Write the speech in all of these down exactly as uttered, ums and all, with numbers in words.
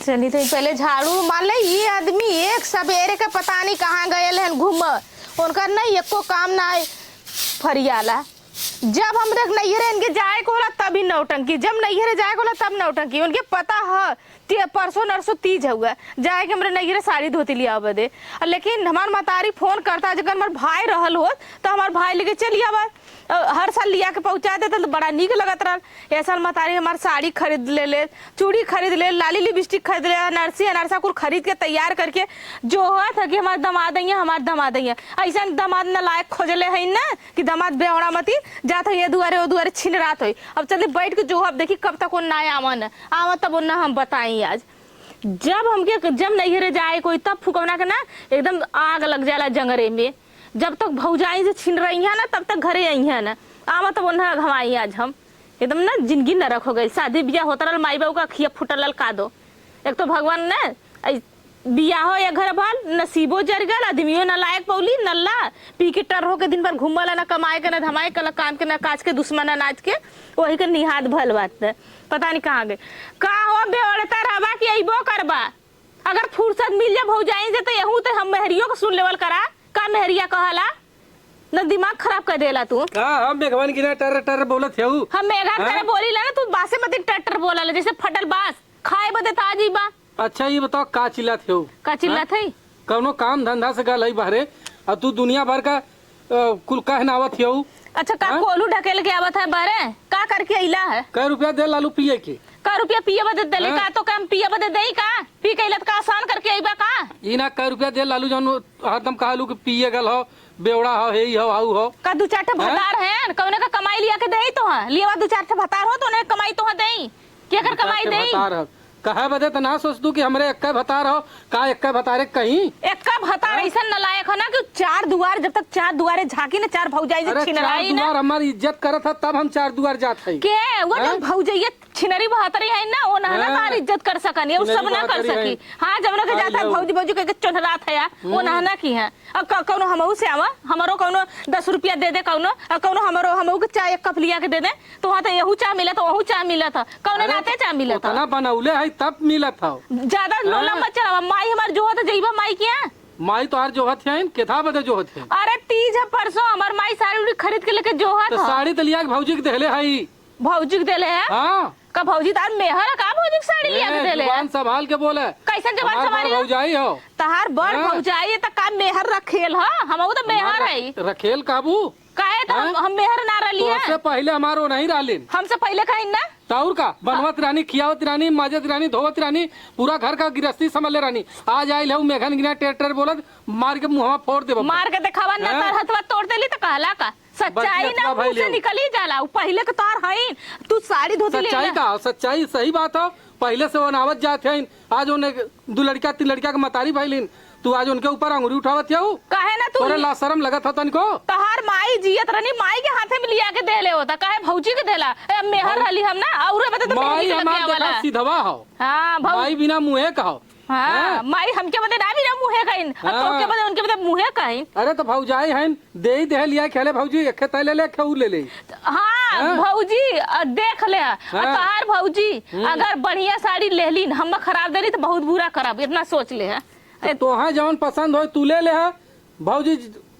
चली तो पहले झाड़ू मार ले। ये आदमी एक सबेरे के पता नहीं कहाँ गए हन घूम, उनकर नहीं एको काम ना है फरियाला। जब हम देख नैहरे इनके जाए को होला तब ही नौटंकी, जब नैहरे जाए को होला तब नौटंकी। उनके पता है ते परसों नरसों तीज हुआ, जाए के हमरे नैहरे साड़ी धोती लिया बदे। और लेकिन हमार मतारी फोन करता, जब हमार भाई रहल होत तो हमार भाई लेके चली आवा। अ, हर साल लिया के पहुँचा देता तो बड़ा नीक लगत रहल। ए साल मतारी हमार साड़ी खरीद ले ले, चूड़ी खरीद ले, लाली लिपस्टिक खरीद ले, अनारसी अनारसा कुल खरीद के तैयार करके जो होत है कि हमार दमाद अइहें, हमार दमाद अइहें। अइसन दमाद नालायक खोजले हइन ना कि दमाद बेवड़ा मती जात है ये दुआरे वो दुआरे छिनरात होई। अब चली बैठ के जो अब देखी कब तक वो ना आवन, आवा तब वो ना हम बताई आज। जब हमके जब नैहरे जाए कोई तब फुकौना के ना एकदम आग लग जाला जंगरे में। जब तक भौजाई से छिनरइहें ना तब तक घरे अइहें ना। आवा तब वो ना घवाई आज हम। एकदम ना जिंदगी नरक हो गइल। शादी बियाह होत रहल, माई बाबू का अखिया फूटल रहल का दो। एक तो भगवान ने ऐ-, बियाहो या घर भल, नसीबो जर गल, आदमियो नालायक पौली, नल्ला, पी के टर होके दिन भर घूमला, ना कमाए के, ना धमाए के, ना काम के, ना काज के, दुश्मन अनाज के, वही के निहाद भल बात है। पता नहीं कहाँ गए। का हो बेवड़ता रहबा कि अइबो करबा? अगर फुर्सत मिल जा भौजाइन से तो यहू तो हम मेहरियो को सुन लेवल करा। का मेहरिया कहला? न दिमाग खराब कर देला तू। का हम मेघवन की ना टर टर बोलत हऊ? हम मेघा हाँ? तरह बोली ला ना, तू बासे मत टर टर बोला ला, जैसे फटल बास। खाए बदे ताजी बा। अच्छा, ये बताओ, का चिल्लात हऊ? का चिल्लात हाँ? है? कौनो काम धंधा से गल है बाहरे, और तू दुनिया भर का, अ, कुल कह ना आवत हऊ? अच्छा, का हाँ? कोलू ढकेल के आवत है बाहरे? का करके अइला है? कै रुपया दे लालू पिए के? कै रुपया पिए बदे देले हाँ? का? तो का हम पिए बदे देई का? पी के अइला त का आसान करके अइबा का? ई ना कै रुपया दे लालू, जौन हरदम कहलू कि पिए गल हो, बेवड़ा हो, हे ई हो, हाउ हो। का दू चार ठे हाँ? भतार हैं, कौने का कमाई लिया के देई तो हाँ? लियावा दू चार ठे भतार हो तो उन्हें कमाई तो हाँ देई। केकर दू चार कमाई ठे देई? भतार हो। कहे बदे त ना सोच तू कि हमरे एक्के भतार हो, का एक्के भतारे कहीं? एक्का भतार हाँ? ऐसन नालायक है ना कि चार दुआर, जब तक चार दुआरे झांकी ना, चार भौजाई से अरे, छिनराई चार ना। दुआर हमारी इज्जत करत है, तब हम चार दुआर जात है। के? वो हाँ? जब भौजैया छिनरी बहतरी है ना, वो नहना हाँ। का इज्जत कर सकन, ये सब छिनरी ना कर बहतरी सकी। है। हाँ, जब ना के आई जाता है लो। भौजी, भौजी कह के चोन्हरात है यार, वो हम्म। नहना की है। अब क-, कौनो हमहू से आवा, हमरो कौनो दस रुपया दे दे कौनो, और कौनो हमरो, हमहू के चाय एक कप लिया के दे दे, तो वहाँ तो यहू चाय मिलत, वहू चाय मिलत है, कौनो अरे, नाते चाय मिलत है। उतना बनौले है तब मिलत है। ज्यादा हाँ। लोला मत चलावा, माई हमार जो होता जइबा माई के यहाँ। माई तोहार जो हथियाइन, केथा बदे जो हथियाइन। अरे तीज है परसों, हमार माई साड़ी उड़ी खरीद के लेके जो तो है। साड़ी तो लिया के भौजी के देहले है। भौजी के देले है? हाँ। का भौजी तार मेहर है का भौजी के साड़ी लिया के ए, देले है? जुबान संभाल के बोले। कैसन जुबान हमार संभाली? बड़ भौजाई हो। तहार बड़ हाँ। भौजाई है त का मेहर रखेल ह? हमहू त मेहर हमार है। रखेल काबू? काहे त हम, हाँ? हम मेहर ना रहली है? तोहसे पहिले हमार वो नहीं रहलिन। हमसे पहिले कहीं ना? त और का? बनवत रहनी, खियावत रहनी, माजत रहनी, धोवत रहनी, पूरा घर का गिरस्ती संभले रहनी। आज आइल है मेघन गिना टेर टेर बोलत, मार के मुहवा फोड़ देबो। मार के देखावा ना, हाँ? तार हथवा तोड़ देली त कहला का? सच्चाई बतिया ना मुंह से निकली जाला, उ पहिले के तोर हईन, तू साड़ी धोती ले सच्चाई ले। का? सच्चाई सही बात हो, पहिले से ओनावत जात हईन, आज ओने दू लड़का तीन लड़का के मतारी भइलिन, तू आज उनके ऊपर अंगुरी उठावत हऊ? काहे ना तू? तोरे लाज शरम लगत हो तनिको? तहार माई जियत रहनी, माई के हाथे में लिया के देले होता, काहे भौजी के देला? ए, मेहर भौ-, रहली हम ना, और बता तो माई मेहरी के हमार लगे देखा वाला। सीधवा हो। हाँ, भौ- माई बिना मुँहे का हो। हाँ, हाँ? माई हमके बदे ना भी ना मुँहे कहिन, और हाँ। तोके बदे उनके बदे मुँहे कहिन। अरे तो भौजाई हईन, दे ही दे लिया खेले भौजी, एक तय ले ले, एक ऊ ले ले। हाँ, हाँ? भौजी, अ, देख ले, अ, हाँ। तोहार भौजी, हम्म। अगर बढ़िया साड़ी लेहलीन, हम खराब देली तो बहुत बुरा करब, इतना सोच ले है। तो तोहा जौन पसंद होय तू ले ले है, भौजी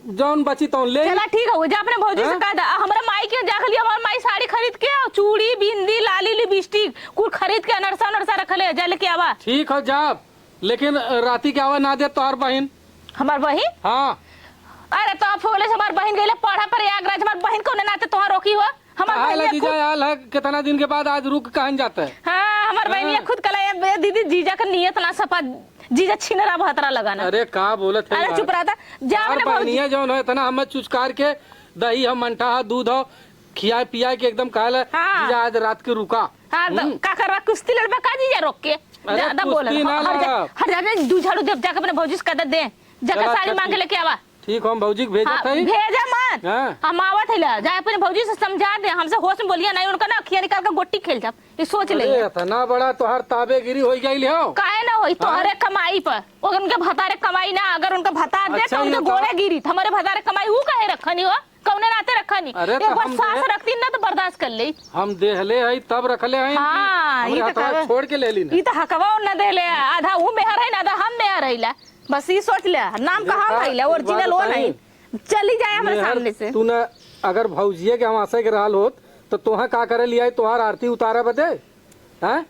जौन बची तौन ले। चला ठीक है, जा अपने भौजी से हाँ? कह दा, हमरा माई के जा खली, हमार माई साड़ी खरीद के, चूड़ी, बिंदी, लाली, लिपस्टिक, कुल खरीद के अनरसा अनरसा रखले, जा लेके आवा। ठीक है, जाब। लेकिन राती के आवे ना दे तोहार बहिन। हमार बहिन? हाँ। अरे तो आप बोले हमार बहिन गईले पढ़ा प्रयागराज, हमार बहिन कौन नाते तोहार रोकी हो? हमार कहा बहिनिया लगी खुद जाए हाल है, कितना दिन के बाद आज रुक कहन जाता है। हाँ, हमार हाँ। बहिनिया खुद कला, "ए, दीदी, जीजा का नियत ना सफा, जीजा छिनरा भतरा लगा ना।" अरे का बोलत है अरे यार? चुप रहता, जा अपने भौजी। बहिनिया जौन है इतना हमें चुचकार के दही हो, मंठा हो, दूध हो, खियाए पियाए के एकदम कहला, हाँ। "जीजा आज रात के रुका।" हाँ, तो हम्म। का करबा, कुश्ती लड़बा का जीजा रोक के? अरे ज्यादा बोल। कुश्ती ना हट जा, लड़ब। हट जा, दू झाड़ू देव, जाके अपने भौजी से कह दे, जाके चला, साड़ी अच्छा, मांग के ठीक। लेके आवा। ठीक, हम भौजी के भेजत हाँ, हई। भेजा मत। हाँ। हम आवत है ला, जाए अपने भौजी से समझा दे, हमसे होश में बोलिया नहीं, उनका ना अखिया निकाल के गोटी खेल जाब, ये सोच ले। अरे, इतना बड़ा तोहार ताबेगिरी हो गई हो। काहे ना होई, हाँ? तोहरे कमाई पर, अगर उनके भतारे कमाई ना, अगर उनका भतार दे, अच्छा, तो उनके ये तो गोड़े गिरी, हमारे भतारे कमाई ऊ काहे रखनी हो? कौने नाते रखा नहीं? अरे, एक तो बार हम सास देह- रखती ना तो बर्दाश्त कर ले। हम देहले हई, तब रखले हई कि हाँ, हमरे ई तो हथवा कहवे। छोड़ के ले ली ना। ई तो हकवा न देले, आधा ऊ मेहर है ना, आधा हम मेहर है ला। बस ई सोच ले, नाम देखा, कहाँ भइला, एक बात original वो बताई? नहीं। चली जाए हमरे मेहर, सामने से। तू ना, अगर भौजिया के हम आशा के रहल होत, तो तोहा का करे लियाई, तोहार आरती उतारे बदे? हैं?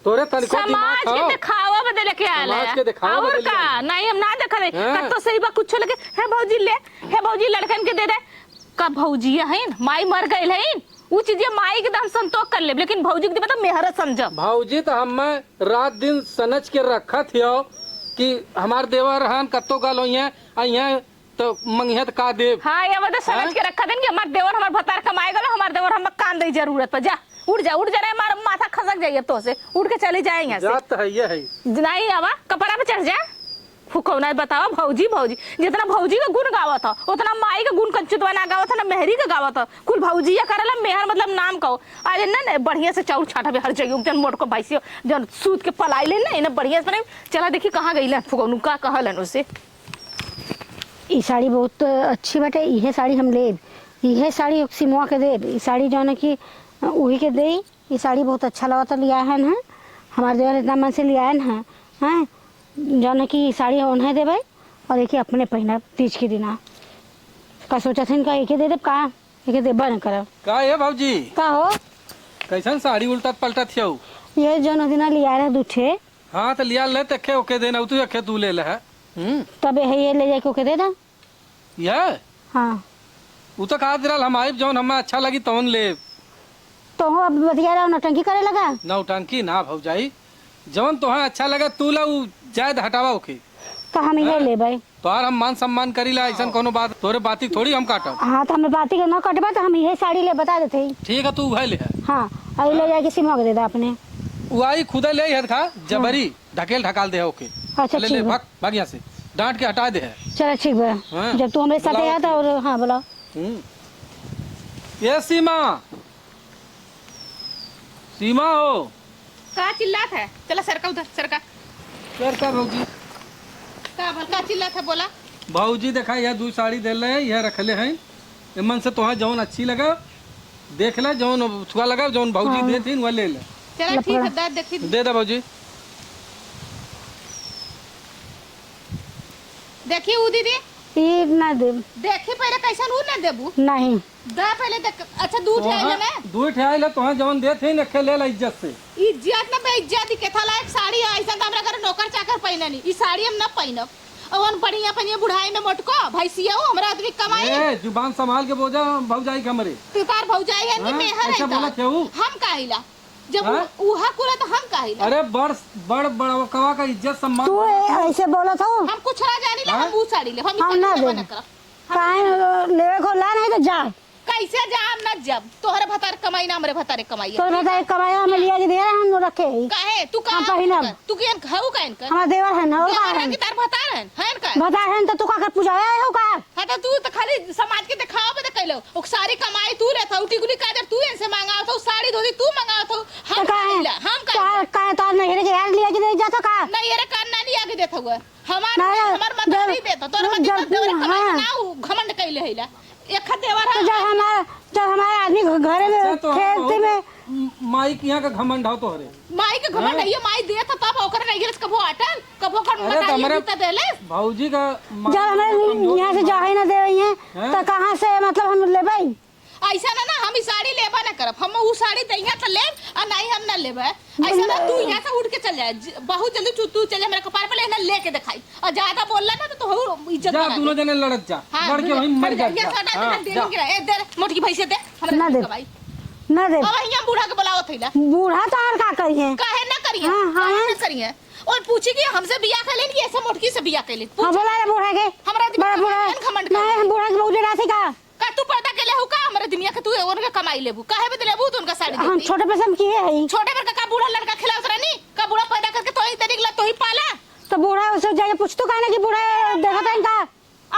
तोरे तनिको दिमाग समाज के हो? दिखावा बदे लेके आला समाज है। के दिखावा और बदे का? लियाई। नहीं, हम ना देखा दे। हैं? कत्तो सही बा, कुछो लेके, "हे भौजी ले, हे भौजी लड़कन के दे दे।" का भौजी है न? माई मर गइल है न? उ चीज माई के तो हम संतोष कर लेब, लेकिन भौजी के देबे तो मेहर समझब। भौजी तो हमें रात दिन सनच के रखत हियो कि हमार देवर हन कत्तो गल होइहें, अइहें तो मंगिहत का देब? हाँ, ये बता समझ हाँ? के रखा देन कि हमार देवर हमार भतार कमाए गलो, हमार देवर हम कान दे जरूरत पर। जा, उड़ जा, उड़ जा रे, हमार माथा खसक जाइए तो से। उड़ के चली जाए यहाँ से। जात है, ये है। नहीं आवा, कपड़ा पे चढ़ जा। फुकौना बतावा, भौजी, भौजी। जितना भौजी का गुण गावत ह, उतना माई का गुण कंचुतवा ना गावत ह, ना मेहरी का गावत ह। कुल भौजी या करला, मेहर मतलब नाम का हो। अरे ना, ना, बढ़िया से चाउर छाटा बे हर जगह, जन मोटको भैंसियो, जन सूत के पलाई ले ना, इन्हें बढ़िया से बने। चला देखी कहाँ गई लन फुकौनू, का कहलन उसे। ई साड़ी बहुत अच्छी बाटे, इहे साड़ी हम लेब, इहे साड़ी सिमवा के देब, ई साड़ी जौन है कि उही के देई। ई साड़ी बहुत अच्छा लगता, लियाहन है, हमार देवर इतना मन से लियाहन है, हैं, जौन है कि ई साड़ी उन्हें देबै और एक अपने पहनब तीज के दिना। का सोचत हन का एके दे देब का? एके देबा न करब। का ए भौजी? का हो? कैसन साड़ी उल्टत पलटत हियौ? ये जौन दिना लिया रहे दू ठे। हाँ, तो लिया ले, तेखे ओके देना, तू एके तू ले ले है। हम्म। तब यही ये ले जाके ओके दे दा। ये? हाँ। उ तो कहत रहल, "हम आइब, जौन हमें अच्छा लगी, तौन लेब।" तो हो अब बतिया रहा, नौटंकी करे लगा। नौटंकी ना भौजाई, जौन तोहे अच्छा लगे, तू ला, उ जायद हटावा ओके। तो हम ये हाँ? लेबै। तोहार हम मान सम्मान करी ला, ऐसन कोनो बात, तोरे बाती थोड़ी हम काटब। हाँ, तो हमें बाती के ना कटबा, तो हम ये साड़ी ले बता देते ही। ठीक है, तू उहे ले है। हाँ, और ले जाके सिमवा के दे दा अपने। उ आई खुदे ले है खा, जबरी। ढकेल ढकाल दे ओके। अच्छा, ले, ले, ठीक बा। भाग, भाग यहाँ से। डांट के हटा दे है। चला, ठीक बा। हाँ, जब तू हमरे साथे बुलाओ आता ठीक। और, हाँ, बोला। हम्म। ए सीमा, सीमा हो। का चिल्लात है? चला, सरका उधर, सरका। सरका भौजी। का भल, का चिल्लात है, बोला। भौजी देखा, यह दू साड़ी देले, यह रखले हैं। एमन से तोहा जौन अच्छी लगा, देख ले, जौन थुआ लगा, जौन भौजी हाँ। देत हिन, वह ले ले। चला, ठीक है, दे, देखी। दे दे भौजी। देखी उ दीदी। ई ना देब। देखी पहले कैसन उ ना देबू। नहीं। दा पहले देख, अच्छा, दू ठे आइल तोहा ना? दू ठे आइल, तोहा जौन देत हिन, एके ले ला इज्जत से। इज्जत ना बेइज्जती के थाला एक साड़ी है, ऐसा तो हमरा घर नौकर चाकर पहने नहीं। ई साड़ी हम ना पहनब। अवन बढ़िया पनिया बुढ़ाई में मोटको, भैंसिया हो, हमरा आदमी कमाई। ए, जुबान संभाल के बोजा, भौजाई के हमरे। तू तार भौजाई है कि हाँ? मेहर है ऐसा बोला तार? केहू? हम काहिला? जब हाँ? उ-, उहा कुला तो हम काहिला? अरे बड़, बड़ बड़कवा का इज्जत सम्मान तू ए-, ऐसे बोलत हो? हम कुछ ना जानी ला, हाँ? हम उ साड़ी ले, हम हम इतना ना लेबा देब। ना करब। हम काहे ना लेबे? लेवे को ला, नहीं तो जा। कैसे जा, हम ना जब? तोहरे भतार कमाई ना, हमरे भतारे कमाई है। तोहरे भतारे कमाई हमें लिया के दिया, हम रखे ही। काहे? तू हम कहाँ पहिनब। कर? तू केन खाऊ काहे कर? हमार देवर है ना, और देवर का है है? कि तार भतार है? है का? भतार है तो तू का कर पूजा है, हो का? हाँ, तो तू तो खाली समाज के देखावा बदे कैलो। ओ सारी कमाई तू लेत हऊ, टिकुली काजर तू इनसे मंगावत हऊ, साड़ी धोती तू मंगावत हऊ। हम तो काहे? काहे ला? हम काहे का, ला? काहे तोर नैहरे के यार लिया के दे जात हो का? नैहरे का ना लिया के देत हऊ। हमार, नहीं, हमार मतलब जब, नहीं देत हो। तोर जब, मतलब देवर कमाई हाँ। ना उ घमंड कैले हैला। एक हाथ देवर तो है। जब हमार, जब हमार आदमी घ-, घरे में अच्छा, तो हम खेलते बहुत में म-, माई के यहाँ का घमंड हो तोहरे। माई के घमंड हाँ? है, ये माई देत हो तब ओकर नहीं गिरस कबो आटल। कबो कर अरे, तो मतारी हमरे जूता देले। भौजी का माँ जब हमें कमजोर यहाँ से माँ। जाए ना दे रही हैं, हैं? तो कहाँ से, मतलब, हम लेबै? ऐसा ना, ना, हम ई साड़ी लेबा ना करब। हम उ साड़ी दइया तो लेब, आ नहीं हम ना लेबै। ऐसा ना, तू यहाँ से उठ के चल जाए। ज-, बहुत जल्दी तू, तू चल जा, मेरे कपार पर लेना लेके दिखाई। और ज्यादा बोलला ना तो, तो हो इज्जत जा, बना दोनों दे। जने लड़त जा। हाँ, लड़ के दोनों वहीं मर जा, जा, ये जा। साटा हाँ, देना, देना जा। के रहा। ए, दे रे, मोटकी भैंसे दे, हमरा ना दे दे। कबाई। ना दे। अब यहाँ बूढ़ा के बुलावत है ला। बूढ़ा तो और का करिए? काहे ना करिए? हाँ, हाँ। काहे ना करिए? और पूछी कि हमसे बियाह कर लेन कि ऐसे मोटकी से बियाह कर लेन? हाँ, बोला रे बूढ़ा के। हमरा दिमाग बड़ा में बूढ़ा। घमंड कर नहीं, हम बूढ़ा के बहुत डरासी का। का तू पैदा के लेहू का? हमरे दुनिया के तू उनके कमाई लेबू। काहे बदे लेबू तू उनका साड़ी हम देती? छोटे पे से हम किए हई। छोटे पर का, का बूढ़ा लड़का खिलावत रहनी? का बूढ़ा पैदा करके तोही तनिक ला तोही पाला? तो बूढ़ा उसे जाके पूछ तू काहे ना कि बूढ़ा देखत हन का?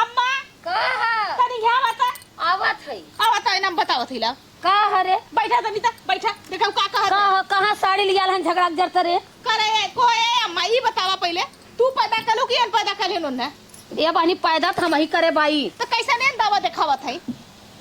अम्मा, का है? तनी यहाँ बता। आवत है। आवत है, नाम बतावत हिला। का है रे? बैठा तनी ता, बैठा। देखा का कहत का है? है? कहाँ साड़ी लियाल हन झगड़ा जर करे? करे, को ए अम्मा, ई बतावा पहले। तू पैदा कलू कि एन पैदा कले नोन है? ए बहनी, पैदा त हम ही करे बाई। तो कैसे ने दावा देखावत है?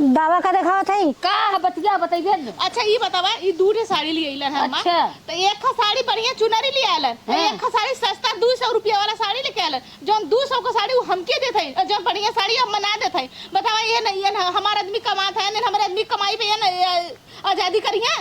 दावा का देखावत है? का है बतिया, बतइबे न। अच्छा, ई बतावा, ई दू ठे साड़ी ले अइलन है अम्मा। अच्छा। त एक ठो साड़ी बढ़िया चुनरी ले आलन, हाँ। एक ठो साड़ी सस्ता दू सौ रुपया वाला साड़ी लेके आलन। जौन दू सौ का साड़ी उ हमके देत है, और जौन बढ़िया साड़ी अम्मा ना देत है। बतावा, ये नहीं, ये ना, हमार आदमी कमात है, नहीं हमारे आदमी कमाई पे ये ना, ये आजादी करिए।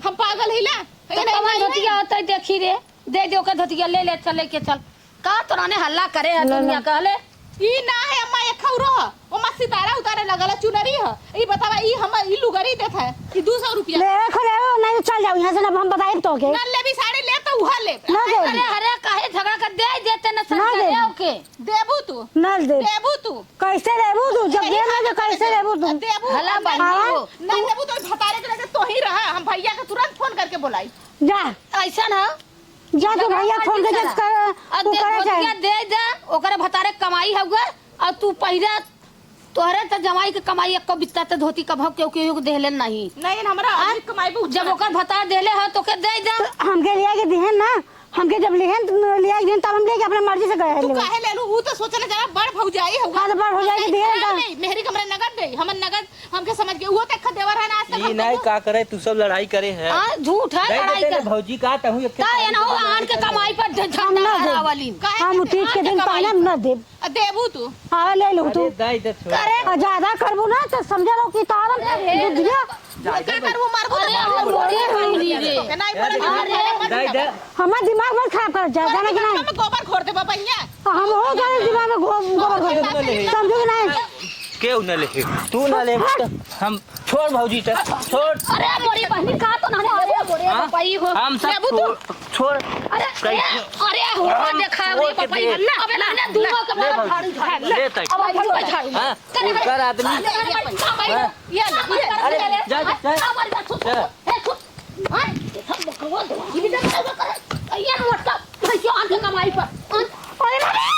हम पागल ही ला? तो ये नहीं, कवन नहीं, धोतिया नहीं। होता है, देखी रे, दे दे ओकर धोतिया, ले ले, चल, लेके चल। का तोरा ने हल्ला करे है ले, दुनिया ले। कहले? ई ना है अम्मा, एक खौरो है। ओमा सितारा उतारे लगल है, चुनरी है। ई बतावा, ई हम, ई लुगरी देत है, ई दू सौ रुपया। ले, एक ले, नहीं तो चल जाओ यहाँ से, ना हम बताइब तो के। ना लेबी साड़ी ले तो उहा ले। ना दे। अरे, अरे, काहे झगड़ा कर दे, देते न ना समझा दे। दे ओके। देबू तू। ना दे। देबू तू। कैसे देबू तू? जब यही दे ना, हाल तो कैसे है। देबू तू? देबू, हला नहीं बंदी हाँ? हो। नहीं देबू तो भतारे के लगे तो ही रहा, हम भैया के तुरंत फोन करके बोलाई। जा। ऐसा ना। जा तो भैया फोन करके कर, आ तू दे, करे धोतिया चाहे। दे दे, ओकरे भतारे कमाई हउए, और तू पहिरे, तोहरे त जमाई के कमाई एको बित्ता त धोती कभव केहू, केहू के देहले नहीं। नहीं, हमरा आ? आदमी कमाई पे जब उतना ओकर भतार देहले ह, तो के दे दे। तो हमके लिया के दिहन ना, हमके जब लिहन, लिया के दिहन, तब हम लेके अपने मर्जी से गए तू ले। काहे ले लू? ऊ तो सोचे ना, जरा बड़ भौजाई हउआ। हाँ, तो बड़ भौजाई के दिहन खराब ना। नहीं, मेहरी के हमरा नगद दे, हमर नगद हमके समझ के, वो तक देवर है ना, आज तक ई हमको नहीं वो का करे, तू सब लड़ाई करे है। हाँ, झूठ है, नहीं लड़ाई देते ना कर। भौजी का, तहूँ एक ता ये ना हो, आन के कमाई पर झ-, हम ना झंडा देब। वाली। काहे हम के तीज के आन के दिन कमाई पहले पर? ना देब। आ, देबू तू। हाँ, ले लू तू। अरे, दे दे, छोड़। करे। आ, ज्यादा करबू ना, तो समझ लो कि तारम अरे, बुद्धिया। का करबू, मारबू तो अरे, मारबू। अरे, अरे, अरे। नहीं, अरे, अरे, अरे। दे दे। हमार दिमाग मत खराब कर, जा, जाना कि नहीं? हम गोबर घोर देबा, भैया। हम हो जाने दिमाग में गो-, गोबर घोर देबा। समझो कि नहीं? केहू ना लेहे, तू ना लेहे, हट। तो हम छोड़ भौजी, तो छोड़। अरे मोरी बहनी का तो ना, अरे मोरे हाँ? पपाई हो। हम सब लेबू तू। छोड़, छोड़। अरे, कैसे? ए, अरे हो, हम देखा छोड़ रे के पपाई दे। हम ना, अबे ना, ना, दूनो के ले मारा भौजी, झाड़ू, झाड़ू। ले तक। अब हम झाड़ू। हाँ? करे, ओकर आदमी। अरे, पपाई हो। हाँ? ये ले, ये ले। अरे, जा, जा, जा। अब जा, छुप, जा। छुप। ए, छुप। हाँ? ये सब लोग को दो। ये भी तो करे, करे। ये मोटका, भाई, क्यों आके कमाई पर? हाँ? अरे, अरे!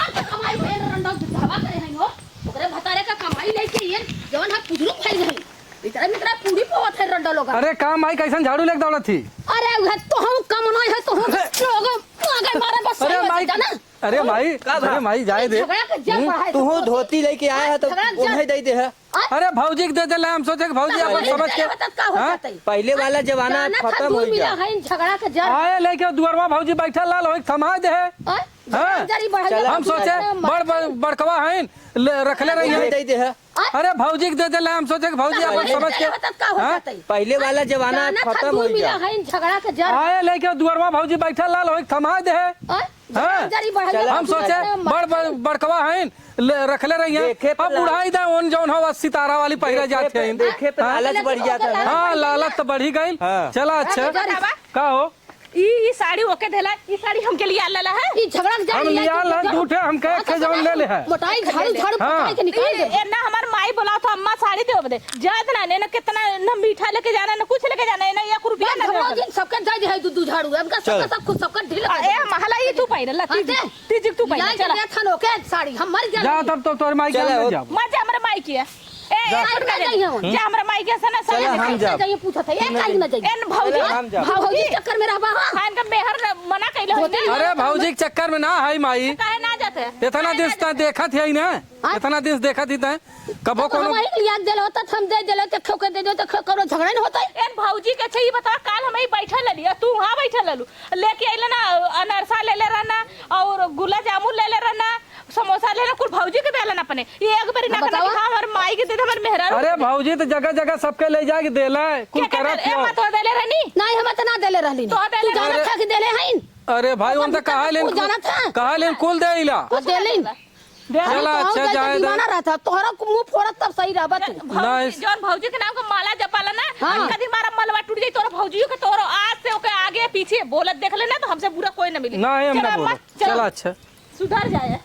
आके कमाई पर, रंडा धवा करे हैं हो। ओकरे भतारे का कमाई लेके ये जवन हम पुजरू खाई नहीं। इतरा मित्रा पूरी पोवत है रंडा लोग। अरे का माई, कैसन झाड़ू लेके दौड़त थी? अरे वह तो हम कम नहीं है तो हम लोग आगे मारे बस अरे सही माई, जाना। अरे माई, का भा? अरे माई, जाए दे। झगड़ा के जड़ हम्म? बढ़ाए तू हो तो धोती लेके आया है तो झगड़ा के जड़ उन्हें दे दे है। अरे भौजी के दे दे ले, हम सोचे कि भौजी अपन समझ के। बता का हो हाँ? जाता है? पहले वाला जमाना जाना था खत्म दू हो मिला गया। है इन झगड़ा के जड़। आए लेके दुअरवा भौजी बैठल लाल होई थमा दे है। हाँ? हाँ? जड़ ही बढ़ाई चला। हम सोचे बड़, बड़, बड़कवा है, ले, रखले रही है। दे दे है। अरे भौजी के दे दे ले, हम सोचे कि भौजी अपन समझ के। बता का हो हाँ? जाता है? पहले वाला जमाना जाना था खत्म दू हो मिला गया। है इन झगड़ा के जड़। आए लेके दुअरवा भौजी बैठल लाल होई थमा दे है। हाँ? हाँ? जड़ ही बढ़ाई चला। हम सोचे बड़, बड़, बड़कवा है, ले, रखले रही है। देखे पे अब लाल। बुढ़ाई दे उन जौन हवा सितारा वाली पहिरा देखे जात पे, है। देखे पे हाँ? लालच बढ़ जाता है। हाँ, लालच तो बढ़ी गई। हाँ। चला अच्छा। बतावा। का हो? ई, ई साड़ी ओके देला, ई साड़ी हमके लिया लाला है। ई झगड़ा के जड़ हम लिया लिया ला, झूठे हमके एक के जौन ले ले है। मोटाई झाड़ू, झाड़ू हाँ। पटाई के निकाल दे। ए, ए, ना हमार माई बोला था, "अम्मा साड़ी दे दे।" जात ना, ने ना कितना ना मीठा लेके जाना, ना कुछ लेके जाना, ना एक रुपया ना झगड़ा दे। दिन सबके जाए दे है दू, दू झाड़ू। इनका चल। सबका सब खुद सबका ढील कर ए, दे। महला ई तू पहिरे, ला, हाँ, तीज, दे। तीज तू पहिरे, लिया चला। के देथन ओके साड़ी, हम मर जाए। जा तब तो तोर माई के चला, नहीं हो। जाब। मर जा हमरे माई के। ए, जा। ए, काहे ना जाइए हम? जा, हमरा माई के से ना चला, सलाह हम दे। जाब। जाइए, पूछत है, ए, काहे ना जाइए? एन भौजी, चला, हम जाब। भौजी के चक्कर में रहबा, हाँ? हाँ, इनका मेहर न-, मना कइले होते। अरे, भौजी के चक्कर में ना है, माई। काहे ना जाते? इतना दिन से देखत है ना, हाँ? इतना दिन से देखत ही तैं, कबो तो कोनो हम ही लिया देले होता, हम दे देले, तो क्यों के दे दे, तो क्यों करो झगड़ा नहीं होता है? एन भौजी के, अच्छा, ये बताओ, काल हम ही बैठल रहली, तू वहाँ बैठल रहलू, लेके अइले ना, अनरसा ले ले रहना, और गुलाब जामुन ले ले रहना, समोसा लेना, कुल भौजी के देलन अपने। ये एक बारी ना कहना बतावा। कि हाँ, हमार माई के दे दे, हमार मेहरारू अरे के दे। भौजी तो जगह जगह सबके ले जाके देला है, कुल क्या करत कहते? ए, हो। माँ, तो देले रहनी? नहीं, हम तो ना देले रहली। तो देले तू जानत रहनी। था कि देले हईन? अरे भाई, हम उनसे तो कहा लेन तू कुल, जानत था? कहा लेन कुल दे इला। कुछ ना देले। देले। देले। चला, हम अच्छा, कहूँ जाए दे। दीवाना रहता, तोहरा को मुंह फोड़त तब सही रहबा तू। भौजी, नहीं। जौन भौजी के नाम का माला जपाला ना, हाँ। कदी मारा मलवा टूट जाई, तोरा भौजियो के तोरो आज से ओके आगे पीछे बोलत देख लेना, तो हमसे बुरा कोई ना मिली। नहीं, हम चला ना अम्मा, बोलब। चला। चला, अच्छा। सुधर जाए।